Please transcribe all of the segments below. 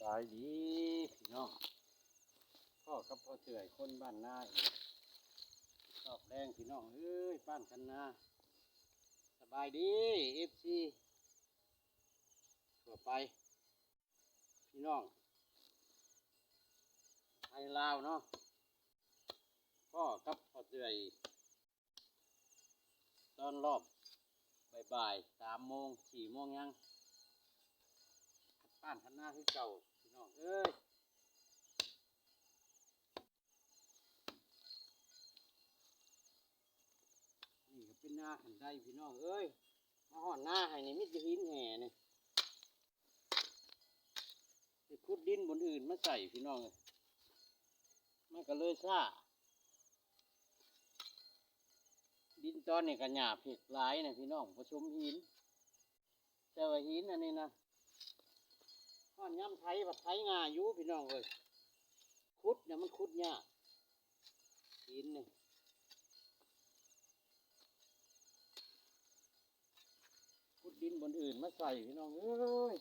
ສະບາຍດີພີ່ນ້ອງ ພໍ້ກັບພໍ່ເຈື່ອຍຄົນບ້ານນາອີກ ຮອບແລງພີ່ນ້ອງເອີຍ ບ້ານຄັນນາ. ສະບາຍດີເອັຟຊີທົ່ວໄປ ພີ່ນ້ອງໄທລາວເນາະ ພໍ້ກັບພໍ່ເຈື່ອຍ ຕອນຮອບບ່າຍໆ ສາມໂມງ ສີ່ໂມງຍັງ ບ້ານຄັນນາຄືເກົ່າ ພີ່ນ້ອງເອີຍ. ນີ້ກໍເປັນນາຄັນໄດ ພີ່ນ້ອງເອີຍ ມາຮອດນາໃຫ້ນີ້ມີແຕ່ຫີນແຫ່ນີ້ ໄປຂຸດດິນບ່ອນອື່ນມາໃສ່ ພີ່ນ້ອງເອີຍ ມັນກໍເລີຍຊ້າ. ດິນຕອນນີ້ກໍຫຍ້າເພັກຫຼາຍນະພີ່ນ້ອງ ປະສົມຫີນ ແຕ່ວ່າຫີນອັນນີ້ນະ ຮອດຍາມໄຖພັດໄຖງ່າຍຢູ່ພີ່ນ້ອງເອີຍ ຂຸດນະມັນຂຸດຍາກ ຫີນນີ້ ຂຸດດິນບ່ອນອື່ນມາໃສ່ ພີ່ນ້ອງເອີຍ.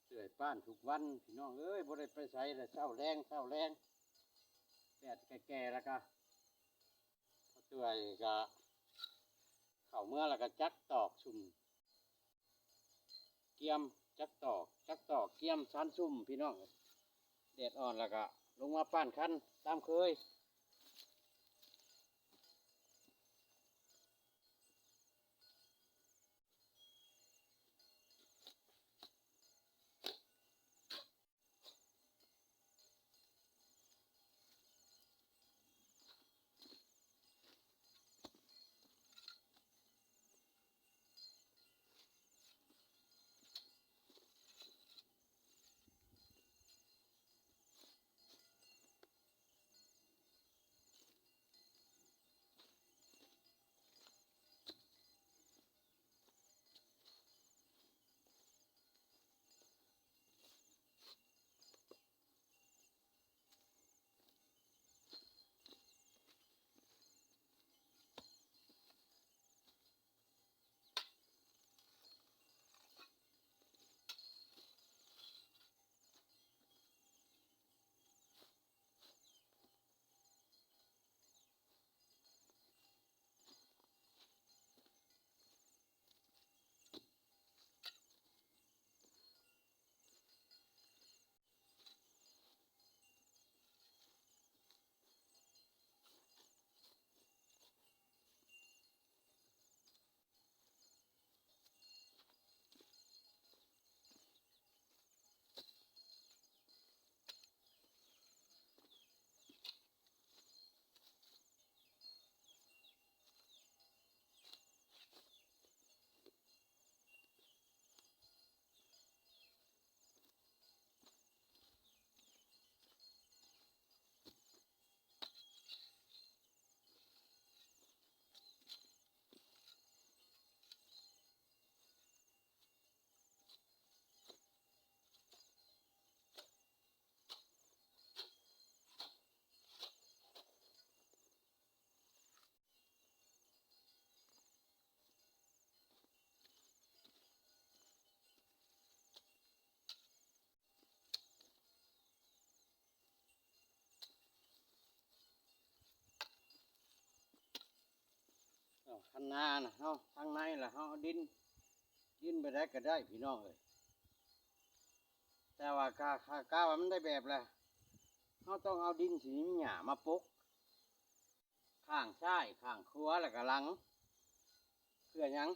ເອື້ອຍປ້ານທຸກວັນ ພີ່ນ້ອງເອີຍ ບໍ່ໄດ້ໄປໃສແລ້ວ ເຊົ້າແລງ ເຊົ້າແລງ ແດດແກ່ໆ ແລ້ວກະ ເອື້ອຍກະເຂົ້າເມືອແລ້ວກະຈັກຕອກສຸ່ມ ກຽມ ຈັກຕອກ ຈັກຕອກ ກຽມຊານສຸ່ມ ພີ່ນ້ອງ ແດດອ່ອນແລ້ວກະລົງມາປ້ານຄັນຕາມເຄີຍ. ເ ຄັນນານະ ເຮົາທາງໃນລະ ເຮົາເອົາດິນ ດິນແບບໃດກໍໄດ້ພີ່ນ້ອງເອີຍ. ແຕ່ວ່າຖ້າ ຖ້າກະວ່າມັນໄດ້ແບບລະ ເຮົາຕ້ອງເອົາດິນທີ່ມີຫຍ້າມາປົກ ຂ້າງຊ້າຍ ຂ້າງຂວາ ແລ້ວກະຫຼັງ. ເພື່ອຫຍັງ?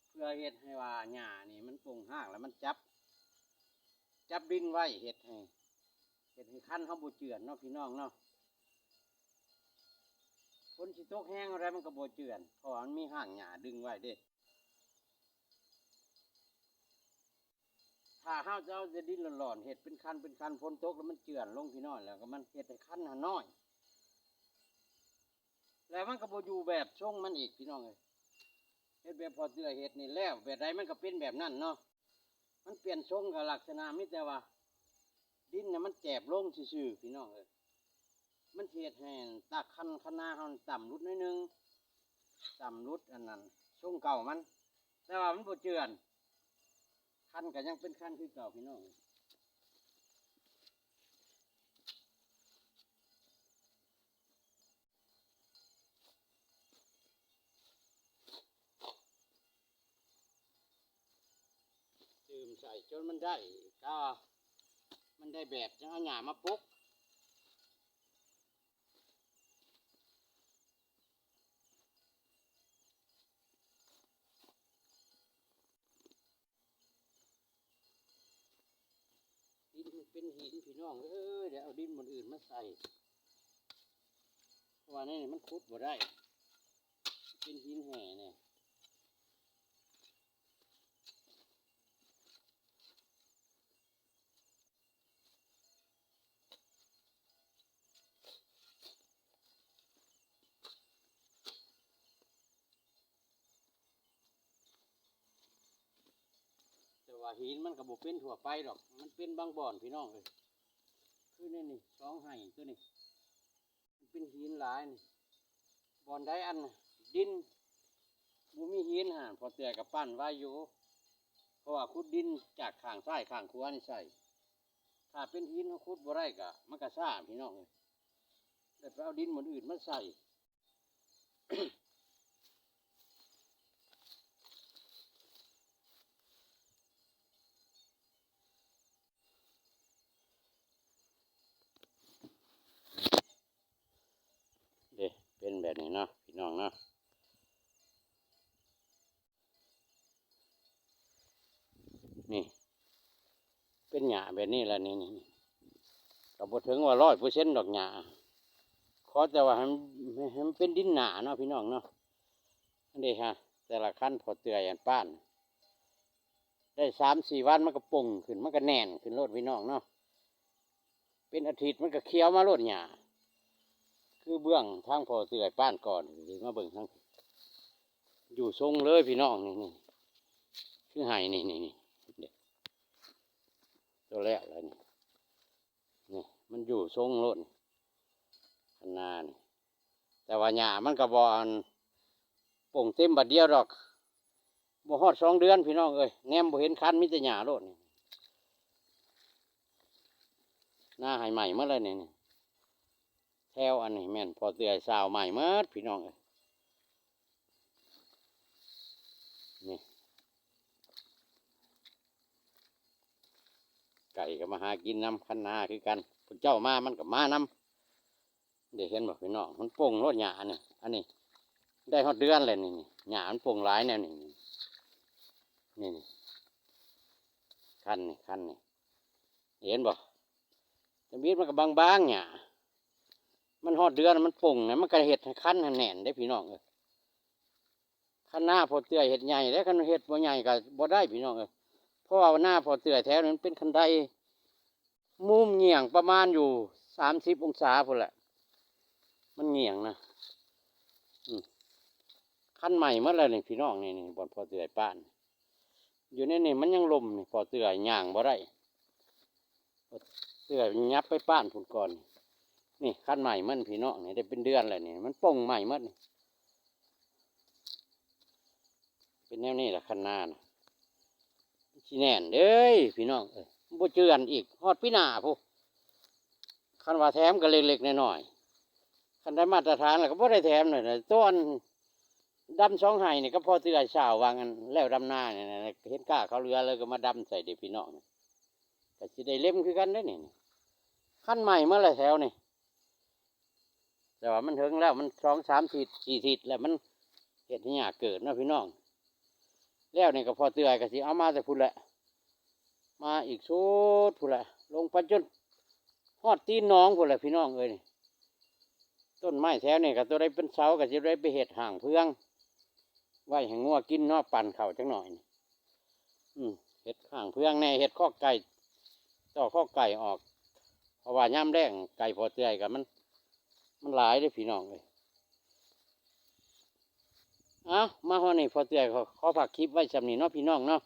ເພື່ອເຮັດໃຫ້ວ່າຫຍ້ານີ້ມັນປົ່ງຮາກ ແລ້ວມັນຈັບ ຈັບດິນໄວ້ ເຮັດໃຫ້ ເຮັດໃຫ້ຄັນເຮົາບໍ່ເຈື່ອນເນາະພີ່ນ້ອງເນາະ. ຝົນຊິຕົກແຮງເທົ່າໃດມັນກໍບໍ່ເຈື່ອນ ເພາະວ່າມັນມີຮາກຫຍ້າດຶງໄວ້ເດ້. ຖ້າເຮົາຈະເອົາແຕ່ດິນຫຼອນໆ ເຮັດເປັນຄັນເປັນຄັນ ຝົນຕົກແລ້ວມັນເຈື່ອນລົງພີ່ນ້ອງ ແລ້ວກໍມັນເຮັດໃຫ້ຄັນຫັ້ນນ້ອຍ ແລ້ວມັນກໍບໍ່ຢູ່ແບບຊົງມັນອີກພີ່ນ້ອງເອີຍ. ເຮັດແບບພໍ່ເຈືອຍເຮັດນີ້ແລ້ວ ແບບໃດມັນກໍເປັນແບບນັ້ນເນາະ. ມັນປ່ຽນຊົງກໍລັກສະນະມີແຕ່ວ່າດິນນະມັນແຈບລົງຊື່ໆ ພີ່ນ້ອງເອີຍ. ມັນຊິເຮັດໃຫ້ຕາຄັນ ຄັນນາເຮົາຕ່ຳຫຼຸດໜ້ອຍໜຶ່ງ ຕ່ຳຫຼຸດອັນນັ້ນຊົງເກົ່າມັນ ແຕ່ວ່າມັນບໍ່ເຈື່ອນ ຄັນກໍຍັງເປັນຄັນຄືເກົ່າພີ່ນ້ອງ. ຕື່ມໃສ່ຈົນມັນໄດ້ ຖ້າມັນໄດ້ແບບ ຈັ່ງເອົາຫຍ້າມາປົກ. ດິນມັນເປັນຫີນພີ່ນ້ອງເອີຍ ໄດ້ເອົາດິນບ່ອນອື່ນມາໃສ່ ເພາະວ່າໃນນີ້ມັນຂຸດບໍ່ໄດ້ ເປັນຫີນແຮ່ນີ້. ແຕ່ວ່າຫີນມັນກໍບໍ່ເປັນທົ່ວໄປດອກ ມັນເປັນບາງບ່ອນພີ່ນ້ອງເອີຍ. ຄືໃນນີ້ສອງໄຮ່ຕົວນີ້ ມັນເປັນຫີນຫຼາຍນີ້ ບ່ອນໃດອັນດິນບໍ່ມີຫີນຫັ້ນ ພໍ່ເຕືອຍກໍປັ້ນໄວ້ຢູ່ ເພາະວ່າຂຸດດິນຈາກຂ້າງຊ້າຍຂ້າງຂວານີ້ໃສ່. ຖ້າເປັນຫີນເຮົາຂຸດບໍ່ໄດ້ກໍ ມັນກໍຊ້າພີ່ນ້ອງເອີຍ ແລ້ວໄປເອົາດິນບ່ອນອື່ນມາໃສ່. ເດ້ ເປັນແບບນີ້ເນາະ ພີ່ນ້ອງເນາະ. ນີ້ ເປັນຫຍ້າແບບນີ້ລະນີ້ ນີ້ ກໍບໍ່ເຖິງວ່າຮ້ອຍເປີເຊັນດອກຫຍ້າ ຂໍແຕ່ວ່າໃຫ້ ໃຫ້ມັນເປັນດິນໜ້າເນາະ ພີ່ນ້ອງເນາະ. ອັນນີ້ຮະ ແຕ່ລະຄັນພໍ່ເຕືອຍອັນປ້ານ ໄດ້ສາມສີ່ວັນມັນກໍປົ່ງຂຶ້ນ ມັນກໍແໜ້ນຂຶ້ນໂລດ ພີ່ນ້ອງເນາະ. ເປັນອາທິດມັນກໍຂຽວມາໂລດຫຍ້າ ຄືເບື້ອງທາງພໍ່ເຕືອຍປ້ານກ່ອນ. ມາເບິ່ງທາງ ຢູ່ຊົງເລີຍພີ່ນ້ອງ ນີ້ ນີ້ ຄືໄຮ່ນີ້ ນີ້ ນີ້ ໂຕແລ້ວລະນີ້ ນີ້ ມັນຢູ່ຊົງໂລດ ຄັນນານີ້. ແຕ່ວ່າຫຍ້າມັນກໍບໍ່ອັນປົ່ງເຕັມບາດດຽວດອກ ບໍ່ຮອດສອງເດືອນພີ່ນ້ອງເອີຍ ແນມບໍ່ເຫັນຄັນ ມີແຕ່ຫຍ້າໂລດນີ້. ນາໄຮ່ໃໝ່ໝົດເລີຍນີ້ ນີ້ ແຖວອັນນີ້ແມ່ນພໍ່ເຕືອຍຊາວໃໝ່ໝົດພີ່ນ້ອງເອີຍ. ນີ້ ໄກ່ກໍມາຫາກິນນຳຄັນນາຄືກັນ ເພິ່ນເຈົ້າມາມັນກໍມານຳ. ໄດ້ເຫັນບໍ່ພີ່ນ້ອງ ມັນປົ່ງໂລດຫຍ້າອັນນີ້ ອັນນີ້ໄດ້ຮອດເດືອນແລ້ວນີ້ ນີ້ຫຍ້າມັນປົ່ງຫຼາຍແນວນີ້ ນີ້ ນີ້ ຄັນນີ້ ຄັນນີ້ ເຫັນບໍ່? ທຳອິດມັນກໍບາງໆ ຫຍ້າ ມັນຮອດເດືອນມັນປົ່ງນະ ມັນກໍເຮັດໃຫ້ຄັນຫັ້ນແໜ້ນເດ້ພີ່ນ້ອງເອີຍ. ຄັນນາພໍ່ເຕືອຍເຮັດໃຫຍ່ເດ້ ຄັນເຮັດບໍ່ໃຫຍ່ກໍບໍ່ໄດ້ພີ່ນ້ອງເອີຍ. ເພາະວ່ານາພໍ່ເຕືອຍແຖວນີ້ມັນເປັນຄັນໄດ ມຸມຫງ່ຽງປະມານຢູ່ສາມສິບອົງສາພຸ້ນແຫຼະ ມັນຫງ່ຽງນະ. ອືມ ຄັນໃໝ່ໝົດແລ້ວນີ້ພີ່ນ້ອງ ນີ້ ນີ້ບ່ອນພໍ່ເຕືອຍປ້ານ ຢູ່ໃນນີ້ມັນຍັງລົມນີ້ ພໍ່ເຕືອຍຍ່າງບໍ່ໄດ້ ພໍ່ເຕືອຍຫຍັບໄປປ້ານພຸ້ນກ່ອນ. ນີ້ຄັນໃໝ່ມັນພີ່ນ້ອງ ນີ້ໄດ້ເປັນເດືອນແລ້ວນີ້ ມັນປົ່ງໃໝ່ໝົດນີ້. ເປັນແນວນີ້ລະຄັນນານະ ມັນຊິແໜ້ນເດ້ພີ່ນ້ອງເອີຍ ມັນບໍ່ເຈື່ອນອີກ ຮອດປີໜ້າພຸ້ນ. ຄັນວ່າແຖມກໍເລັກໆນ້ອຍໆ ຄັນໄດ້ມາດຕະຖານແລ້ວກໍບໍ່ໄດ້ແຖມເລີຍ ຕອນ ດຳສອງໄຮ່ນີ້ກໍພໍເທື່ອຊາວວ່າງອັນແລ້ວດຳນານີ້ນະ ເຫັນກ້າເຂົາເຫຼືອເລີຍກໍມາດຳໃສ່ເດ້ພີ່ນ້ອງ ກໍຊິໄດ້ເລັມຄືກັນເດ້ນີ້ ຄັນໃໝ່ໝົດແລ້ວແຖວນີ້ ແຕ່ວ່າມັນເຖິງແລ້ວ ມັນສອງສາມທິດສີ່ທິດແລ້ວ ມັນເຮັດໃຫ້ຫຍ້າເກີດເນາະພີ່ນ້ອງ ແລ້ວນີ້ກໍພໍເທື່ອກໍຊິເອົາມາແຕ່ພຸ້ນແຫຼະ ມາອີກສຸດພຸ້ນແຫຼະ ລົງໄປຈົນຮອດຕີນໜອງພຸ້ນແຫຼະພີ່ນ້ອງເອີຍ ຕົ້ນໄມ້ແຖວນີ້ກໍຕົວໃດເປັນເສົາກໍຊິໄດ້ໄປເຮັດຫ້າງເຟືອງ ໄວ້ໃຫ້ງົວກິນເນາະ ປັ່ນເຂົ້າຈັກໜ້ອຍນີ້ ອືມ ເຮັດຫ້າງເຟືອງແດ່ ເຮັດຄອກໄກ່ ຕໍ່ຄອກໄກ່ອອກ ເພາະວ່າຍາມແລ້ງໄກ່ພໍເທື່ອກໍມັນ ມັນຫຼາຍເດ້ພີ່ນ້ອງເອີຍ ເອົ້າ ມາຮອດນີ້ພໍເທື່ອກໍຂໍຝາກຄລິບໄວ້ສ່ຳນີ້ເນາະພີ່ນ້ອງເນາະ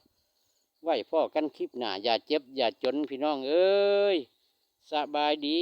ໄວ້ພໍ້ກັນຄລິບໜ້າ ຢ່າເຈັບຢ່າຈົນພີ່ນ້ອງເອີຍ ສະບາຍດີ.